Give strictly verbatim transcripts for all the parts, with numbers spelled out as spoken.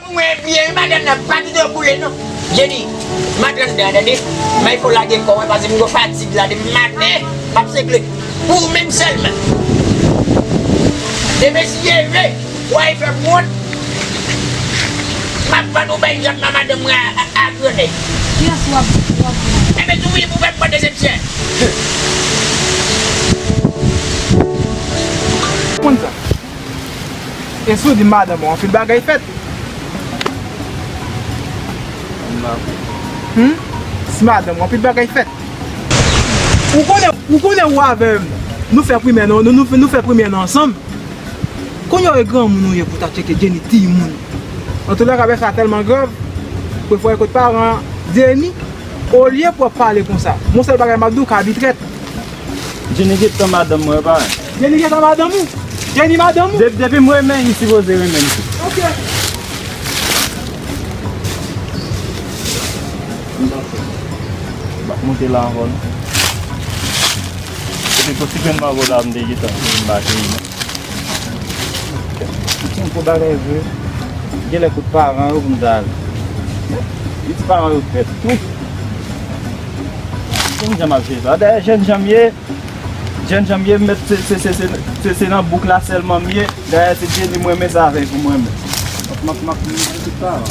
Pou mwen byen, madanm nan pa kite yo boule non. Jenny, m antre anndan, tande. May fò lage kò w, paske m gen fatig la depi maten, m ap sengle. Pou ou menm sèlman. Demen si Dye vle, w a fè m wont. M ap vann ou bay djab nan madanm mwen a, a, a grannèg. Kiyès w ap, w ap vann? Enben, tou wi, pou fè m pran dezyèm sè. Konn sa. E si w di madanm ou, anpil bagay fèt. Hmm? Si madanm ou, anpil bagay fèt. Ou konnen, ou konnen ou avè m, nou fè primè nan, nou, nou, nou fè primè nan ansanm. Kounye a, e granmoun ou ye pou ta tcheke Jenny timoun. Antouka, bagay sa tèlman grav, prefere kot paran Jenny, olye pou w ap pale konsa. Mon sèl bagay m ap di w, ka bitrèt. Jenny gentan madanm mwen, pa. Jenny gentan madanm ou? Jenny madanm ou? De-, depi m renmen, li sipoze renmen m tou. Ok. M ap monte la ankò, non. Epi pou ti grenn mango la, m te gentan anba teri, non. Yon gwo bagay vre. Genlè kot paran yo pou m ta ale. Li di paran yo fè tout. Jènjan m ap jere sa. Dayè, jènjan m ye. Jènjan m ye, m mèt se, se, se, se, se, se nan bouk la sèlman m ye. Dayè, se Jenny mwen renmen, sa avè l pou mwen menm. M ap, m ap, m ap, m ap tout paran.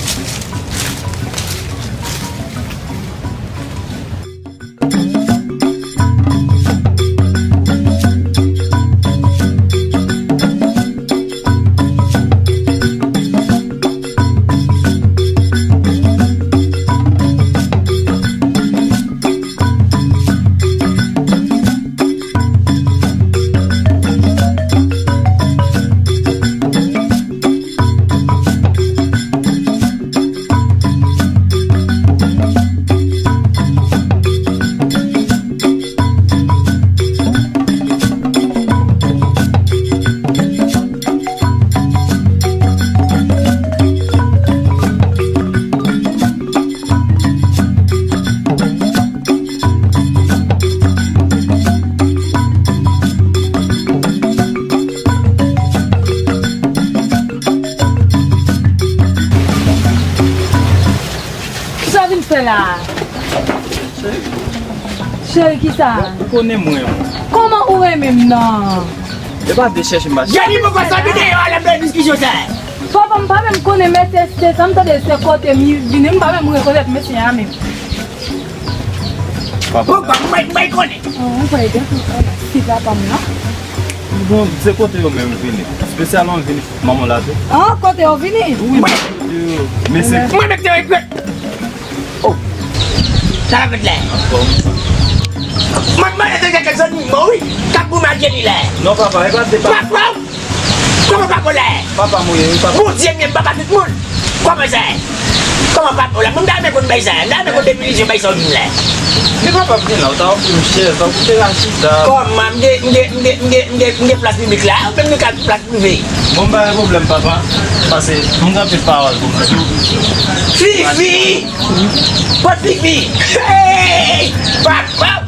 Kisa w vin fè la a? Cheri, kisa? Ou konnen mwen. Kòman ou renmen m nan? E pa de chèche m pa chèche. Jenny poko sòti deyò a, l ap nan diskisyon sa. Papa, m pa menm konnen mesye se sa, m tande se kote m vini, m pa menm rekonèt mesye a menm. Papa. Papa, m pa, m pa konnen. Oh, m pa gen tout si papa m nan. Bon, se kote yo menm vini. Espesyalman vini manman la tou. Ah, kote yo vini? Wi, men se mwen menm ki te regrèt. Oh. Sa la fèt la. Mwen mande de kèk zanmi mwen wi. K ap goumen ak Jenny la. Non, papa, e pa de papa. Papa. Kòman papa la? Papa m ou ye, wi, papa. Bondye m ye, m papa tout moun. Kòman sa? Kòman papa w la? Mwen ta renmen konn bay sa. M ta renmen konn definisyon bay sa w di m la. Men papa m gen la, ou ta ofri m chèz, ta ofri m tera chita. Kòman? M gen, m gen, m gen, m gen, m gen, m gen plas piblik la. Ou menm nou ka plas prive. Bon, m pa gen pwoblèm, papa. Pase m gen anpil pawòl pou m di w. Fifi! Kot Fifi? Hey! Papa!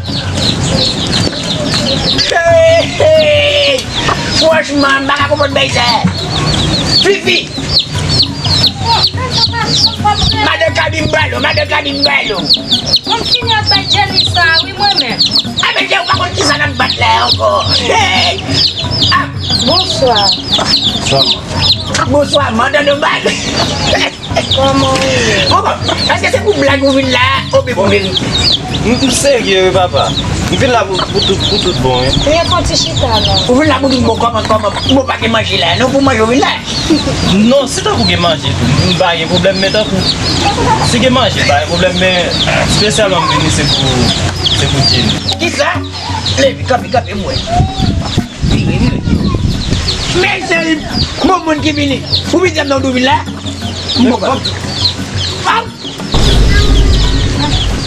Hey! Hey! Franchman, m pa ka konprann bay sa. Fifi! Madan Kabi m balo, madan Kabi m balo. Mwen fini ak bay Jenny sa, wi, mwen menm. A, men Jenny, ou pa konn kisa n ap bat la ankò. Hey! Ah! Bonswa. Bonswa. Bonswa, madanm Domal. Kòman ou ye? Bon, èske se pou blag ou vin la, oubyen pou vin? M, m serye, wi, papa. M vin la pou, pou tout, pou tout bon, wi. Ou ye fè yon ti chita, non? Ou vin la pou tout bon, kòman, kòman? Bon, pa gen manje la, non, pou manje ou vin la? Non, si tankou gen manje tou, m pa gen pwoblèm, men tankou, si gen manje, m pa gen pwoblèm, men espesyalman m vini, se pou, se pou Jenny. Kisa? Leve, kanpe, kanpe, m wè. Vire, vire. Men cheri, bon moun ki vini. Ou vin di m non, ou vin la? M konprann.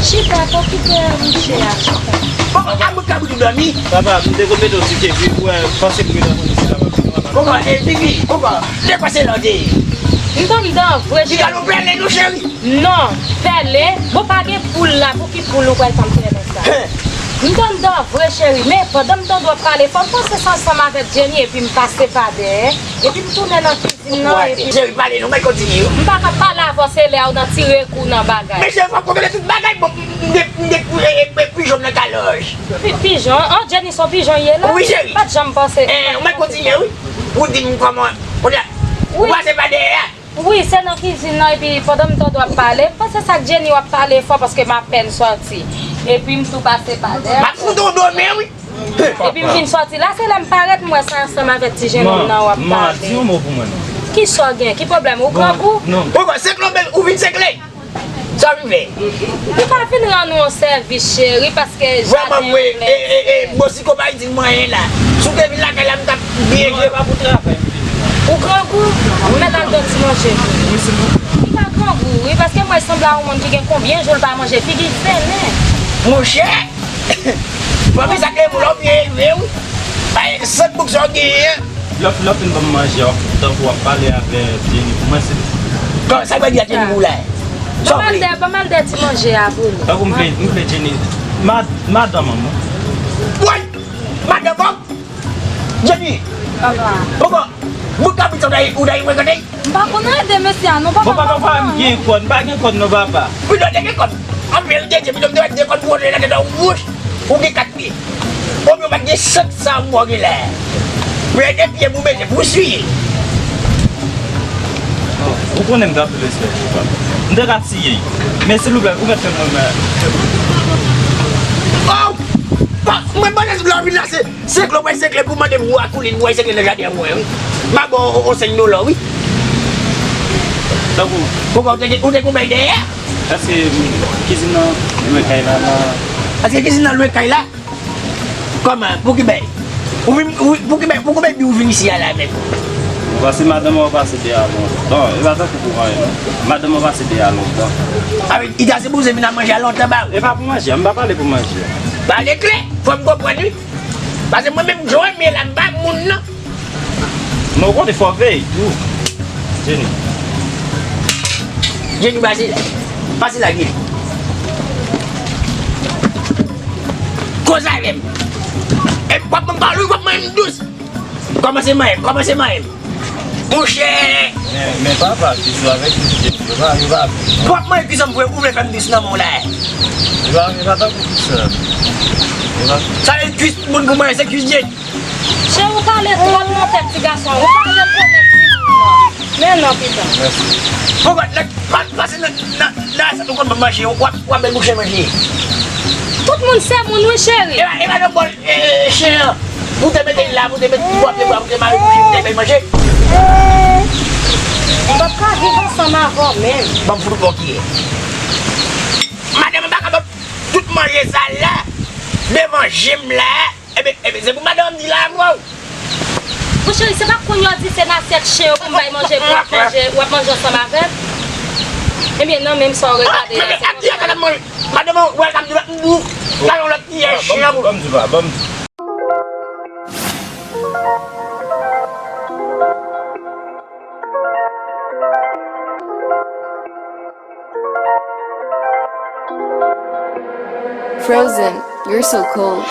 Chita, pa kite mouche a, chita. Bon, a bout kabrit ou dòmi? Papa, m te konn mete w sou kè, wi, ou wè, panse pou mete w sou la, papa. Kòman, e, Vivi, kòman? De kwa se la w te ye? M tonm dan vre, cheri. Li ka nou pèlen nou, cheri. Non, pèlen. Bon, pa gen poul la, pou ki poul ou pral fè m pèlen sa? Hen. M tonm dan vre, cheri, men pandan m tande w ap pale fò, m panse se ansanm avèk Jenny, epi m pase pa dèyè, epi m tounen nan kizin nan, epi cheri, pale non, mwen kontinye, wi. M pa ka pale avè w, se lè a w nan tire kou nan bagay. Men cheri, fò w kontwole tout bagay, bon, m, m, m, m, e, e, e, pijon nan kalòj. Pi-, pijon? An, Jenny, se yon pijon ye la? Wi, cheri. M pa t janm panse. Eh, mwen kontinye, wi. Ou di m kòman, kounye a, ou pase pa dèyè a. Wi, se nan kizin nan, epi pandan m tande w ap pale, m panse se ak Jenny w ap pale fò, paske m apèn sòti. Epi m tou pase pa dèyè. M ap fout ou domen, wi. Epi m fin sòti la, se lè m parèt, m wè se ansanm avèk ti jennonm nan w ap pale. Man, di yon mo pou mwen, non. Kisa w gen? Ki pwoblèm? Ou grangou? Non. Poko, sekle w, ou vin sekle. Sa w vin fè? M pa vin rann ou yon sèvis, cheri, paske jaden an plè. Vrèman, mwen, e, e, e, bon, si konpayi di m anyen la. Si w te vin lakay la, m t ap byen jere. Non, e pa pou travay m vini. Ou grangou? Ou mèt al dòt ti manje. Wi, se bon. Li pa grangou, wi, paske m wè l sanble a yon moun ki gen konbyen jou l pa manje, figi l fennen. Monchè! Fanmi sa k leve w la, w byen elve, wi. Bay sèt bouk sa w genyen an. Lè w, lè w fin ban m manje a, w ap tankou w ap pale avè Jenny pou mwen, se. Kòman sa w pral di a Jenny pou w la? Sa w vle? Ban m al dèyè, ban m al dèyè ti manje a pou nou. Tankou m vle, m vle Jenny. Ma-, madanm an, non. Woy! Madanm an? Jenny! Papa. Poko, bout kabrit sa w ta ye, ou ta ye frekante? M pa konn anyen de mesye a, non, papa, m pa konn anyen. Bon, papa, m gen kòd, m pa gen kòd, non, papa. Wi, non, te gen kòd. An verite, Jenny, m te wè de kòd pou w rantre nan tèt ou, wouch, ou gen kat pye. Oubyen w pa t gen sant sa m wè w gen la. Premye pye pou mete, pou siye. Ou konnen m gen anpil respè pou ou, papa. M te ka tiye l. Men silvouplè, ou mèt fè mwen, mwen. Oh! Pa, mwen, mwen, lè w vin la, se, se kle, w wè, se kle pou mande m, ou a koulin, w wè, se kle nan jaden an, mwen, wi. M a ba w, w, w senk dola, wi. Tankou. Poukwa ou te, ou te gon bèy dèyè? Èske, mm, kizin nan lwen kay la, la? Èske kizin nan lwen kay la? Kòman? Pou ki bèy? Ou vin, ou, pou ki bèy, pou ki bèy ou vin isi a la menm? Paske madanm an pase dèyè a lontan. Bon, e pa tankou pou anyen, non. Madanm an pase dèyè a lontan. A wi, li ta sipoze vin ap manje a lontan, ba ou. E pa pou manje, m pa pale pou manje. Pale klè, fò m konprann, wi. Paske mwen menm, jan w wè m ye la, m pa moun, non. Non, ou konnen fò veye tou. Jenny. Jenny, pase la. Pase la, Jenny. Koze avè m. E w ap ban m pawòl, w ap manyen m dous. Kòmanse manyen m, kòmanse manyen m. Monchè. Men, men papa, kis yo avèk kis Jenny, yo pa, yo pa. W ap manyen kis an m vre, ou vle fè m dous nan men w la. Yo pa, yo pa tankou kis, yo pa. Sa vle di kis moun pou manyen, se kis Jenny. Cheri, ou pale twòp nan tèt ti gason an. Ou pa rekonèt timoun nan. Men non, pita. Mèsi. Poko, lè, pa, pase nan, nan, nan asyèt ou konn ban m manje, w ap, w ap bèl bouche manje. Tout moun se moun, wi, cheri. E pa, e pa nan bòl, e, e, chen an. Pou te mete l la, pou te mete ti bwa pye bwa, pou te mare bouche, pou te bay manje. M p ap ka viv ansanm avè w menm. Ban m fout ou bò ki ye. Madanm, m pa ka ban tout manje sa la, devan je m la. Ebyen, ebyen, se pou madanm di la avè w. Mon cheri, se pa kounye a w di se nan asyèt chen yo pou m bay manje, pou w ap manje, w ap manje ansanm avè m? Ebyen, nan menm sa w regade a, se konsa. Madanm, wè sa m di la, m di w, gade yon lòt kiyè chen an pou. Ban m di, ban m di. Frozen, you're so cold.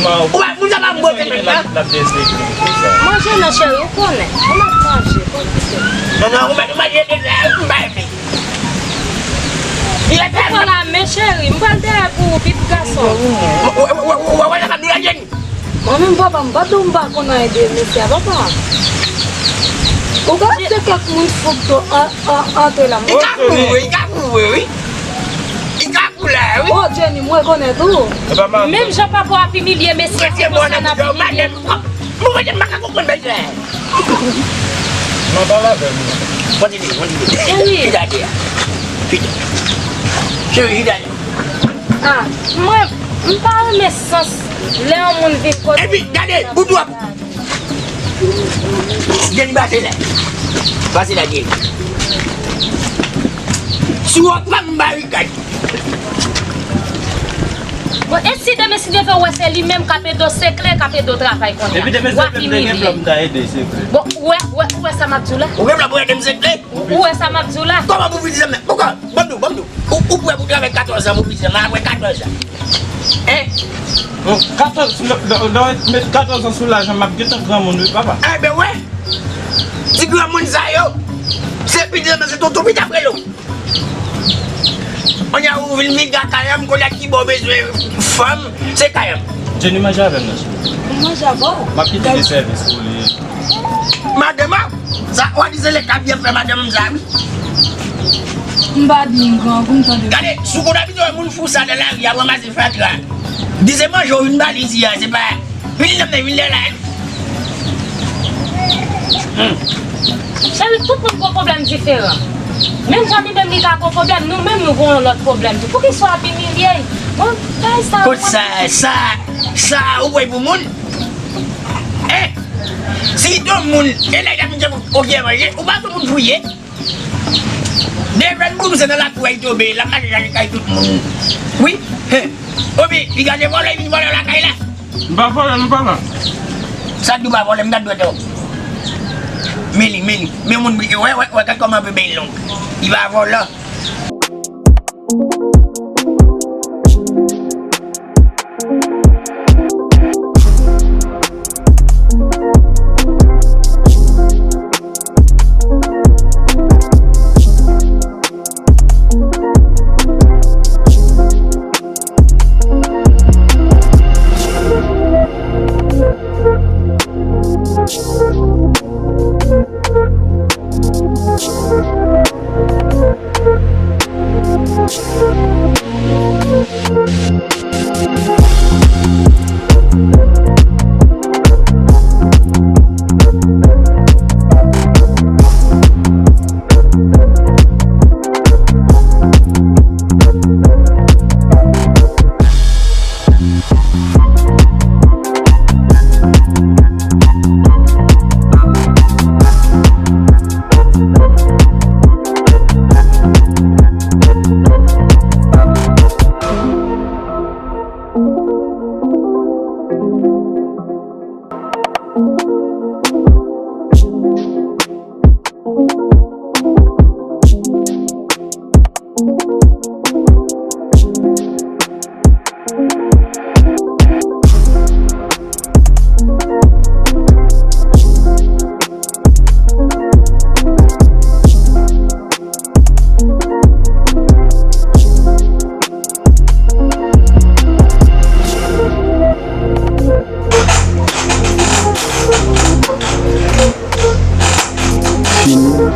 Ou pa, moun sa pa mwen te menm nan. Manje non cheri, ou konnen. Ou mèt manje, konn kite. Non, non, ou mèt manje, m pa envite. Li rete la. Ou pral la, men cheri, m pral dèyè pou ou, pitit gason. Ou wè sa m di la, Jenny? Mwen menm papa, m pa di w m pa konn anyen de mesye a, papa. Ou ka achte kèk moun fou tou an, an, antre la. Li ka kouri, li ka kouri, wi. Li ka kouri la, wi. Oh, Jenny, m rekonèt ou. Menm jan papa w ap imilye mesye a, se konsa n ap imilye nou. Mwen menm m pa ka konprann mesye a. Mwen pale avè l. Kontinye, kontinye. Cheri. Ki gade a? Ki gade? Cheri, ki gade? Ah, mwen, m pa renmen sans lè yon moun vin kote m. Epi, gade, ou twòp. Jenny, pase la. Pase la, Jenny. Si w ap pran m barikad. Bon, e si demen, si Dye vle, w wè se li menm k ap ede w sekle, k ap ede w travay kounye a. Epi demen, w ap imilye. Bon, ou wè, ou wè, ou wè sa m ap di w la? Ou gen plan pou ede m sekle? Ou wè sa m ap di w la? Kòman pou pitit sa menm? Poukò? Ban m di w, ban m di w. Ou, ou prè pou travay katòz an pou pitit sa menm, apre katòz an. Hein? Bon, katòz, lè, lè, lè w met katòz an sou lajan, m ap gentan granmoun, wi, papa. Enben, wè. Ti granmoun sa yo, se pitit sa menm, se tonton pitit ap rele w. Kounye a ou vin viv a kay an, m konnen ki bò w bezwen fanm, se kay an. Jenny, manje avè m non cheri. M manje avè w. M ap kite de sèvis pou li. Madanm an, sa w a di se lè k ap byen fè madanm sa wi. M pa di m gran pou m tande. Gade, si w konn abitye wè moun fou sa nan lari a ranmase fatra, di se manje w vin ba li isi a, se pa Vin nan men, vin nan la. Hmm. Cheri, tout moun gon pwoblèm diferan. Menm zanmi menm li ka gon pwoblèm, nou menm nou gon yon lòt pwoblèm tou. Poukisa w ap imilye? Bon, bagay sa. Kot sa, sa, sa, ou kwè pou moun? Hein? Si yon moun, e la, y ap vin fè oke manje, ou pa fè moun fouye. Devan moun se nan lakou a li tonbe, l ap mache chache kay tout moun. Wi. He. Obi, li gade vòlè, li vin vòlè lakay la. M pa vòlè, m pa la. Sa k di w pa vòlè, m gad dwèt ou. Men li, men li. Men moun, wè, wè, wè, gad kòman bebe l long. Li pa vòlè. Fini.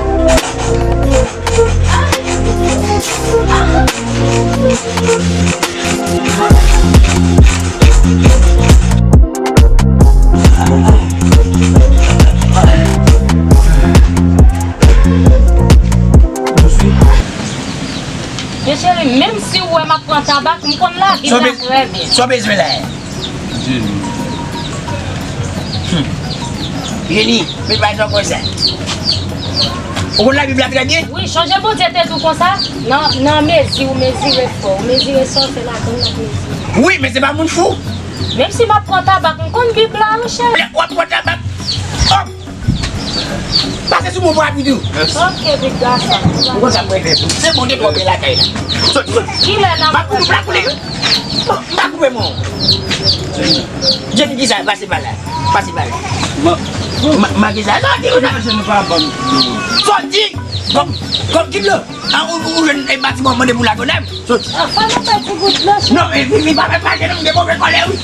Men cheri, menm si w wè m ap pran tabak, m konn lavi m la trè byen. Sa w bezwen la? Jenny. Hmm. Jenny, men pa jan konsa. Ou konn Labib la trè byen? Wi, chonje Bondye te di w konsa, nan, nan mezi ou mezire fò, ou mezire sa w fè ladan l ap mezire. Wi, men se pa moun fou. Menm si m ap pran tabak, m konn Bib la, wi, cheri. Lè w ap pran tabak, hop! Pase sou mwen pou rapid ou. Mèsi. Ok, big gason. Ou konn sa mwen fè tou. Se bon de twòp lakay la. Soti, soti. Kilè n ap... M pa koule, m pa koule. M pa koupe men w. Jenny, kisa? Pase pa la. Pase pa la. Ma-, ma kisa? Soti! Soti! Kòm, kòm ki dlo? A, ou, ou jwenn, e, batiman mande pou Lagonèv? Soti. Ah, pa nan pèdi gout dlo, cheri. Non, e, vin, vin, pa, pa, pa, non, m gen move kòlè, wi.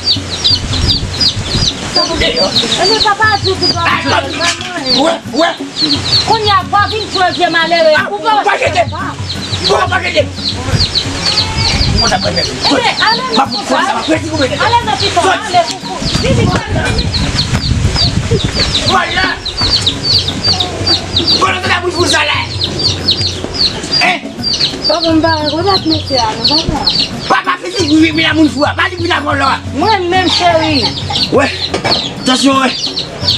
Soti deyò. E, men papa a di gout dlo, pa mwen. Wè, wè. Kounye a, pa vin jwe vye malere. Ah, ou pa jete. Ou pa jete. Ou konn sa mwen fè. Soti. Ebyen, ale non konsa. M ap pran sa, m ap pran ti koube. Ale non, pitit, ale, pou, pou. Vini, vini. Vwala. Konnen sa moun fou sa la. Hein? Papa, m pa rekonèt mesye a, non, papa. Papa, pitit, wi, wi, la moun fou a. Pa li vin a vòlò a. Mwen menm, cheri. Wè. Tansyon, wè.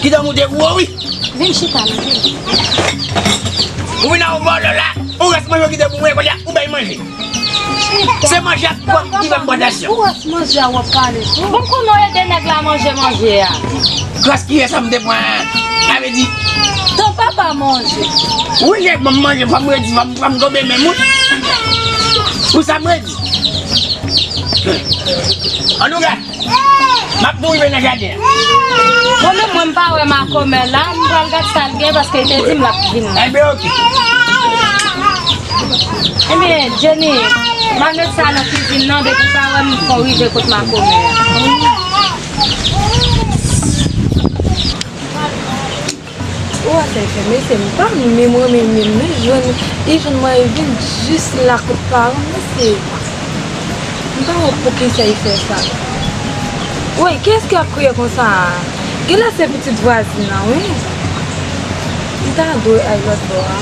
Kite moute pou ou, wi. Vin chita, non, vin. Ou vin a yon vòlò la. Ou rès manje ou kite pou mwen, kounye a, ou bay manje. Se manje ak pòm ki fè m pran tansyon. Ou wè se manje a w ap pale tou. Bon, kounye a w ede nèg la manje manje a. Gras kiyès sa m te pran? Sa vle di. Ton papa manje. Wi, lè m manje, fò m redi, fò m, fò m gonbe menm, wi. Pou sa m redi. Antouka, m ap tou rive nan jaden an. Bon, men mwen, m pa wè makomè la, m pral gad sa l gen, paske l te di m l ap vin la. Enben, oke. Ebyen, Jenny, m al met sa nan kizin nan, depi w pa wè m, fò w rive kot makomè a. Ou wè sa l fè, mesye, m pa menm renmen menm, men jwenn, li jwenn mwen, li vin jis la kot paran m, mesye. M pa wè poukisa li fè sa. Woy, kiyès ki ap kriye konsa a? Genlè se pitit vwazin nan, wi. M ta dwe al lòt bò a.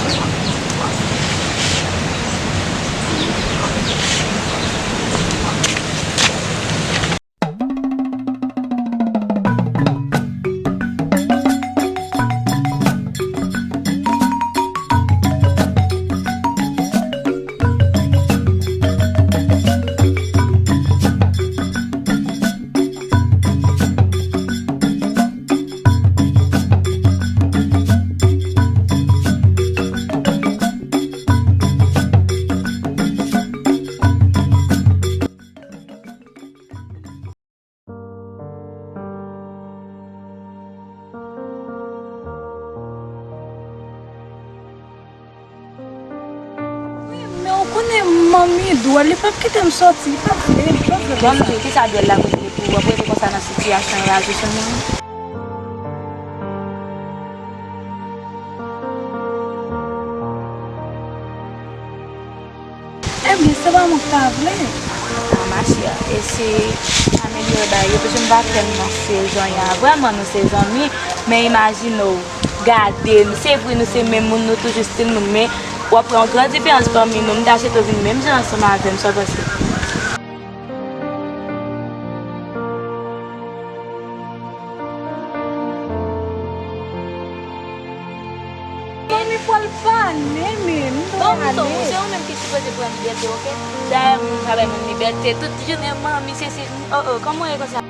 Wi, men ou konnen manmi dwòl, li p ap kite m soti, li p ap vle, li p ap vle. Bon, m di w, kisa dwòl la kote pou w ap rete konsa nan sitiyasyon raje sou moun? Ebyen, se pa mwen k ta vle. Ah, ma chère, eseye amelyore bagay yo, paske m pa kwè m nan sezon y a. Vrèman, nou se zanmi, men imajine w, gade n, se vre nou se menm moun, nou toujou stil moun, men w ap wè yon gran diferans pami nou. M ta swete w vin menm jan ansanm avè m, sa w panse? Manmi pral pale, men m dwe ale. Bon, se ou menm ki sipoze pran libète, oke? Dayè, moun pa bay moun libète. Tout jounen, manmi, se, se, oh, oh, kòman w ye konsa?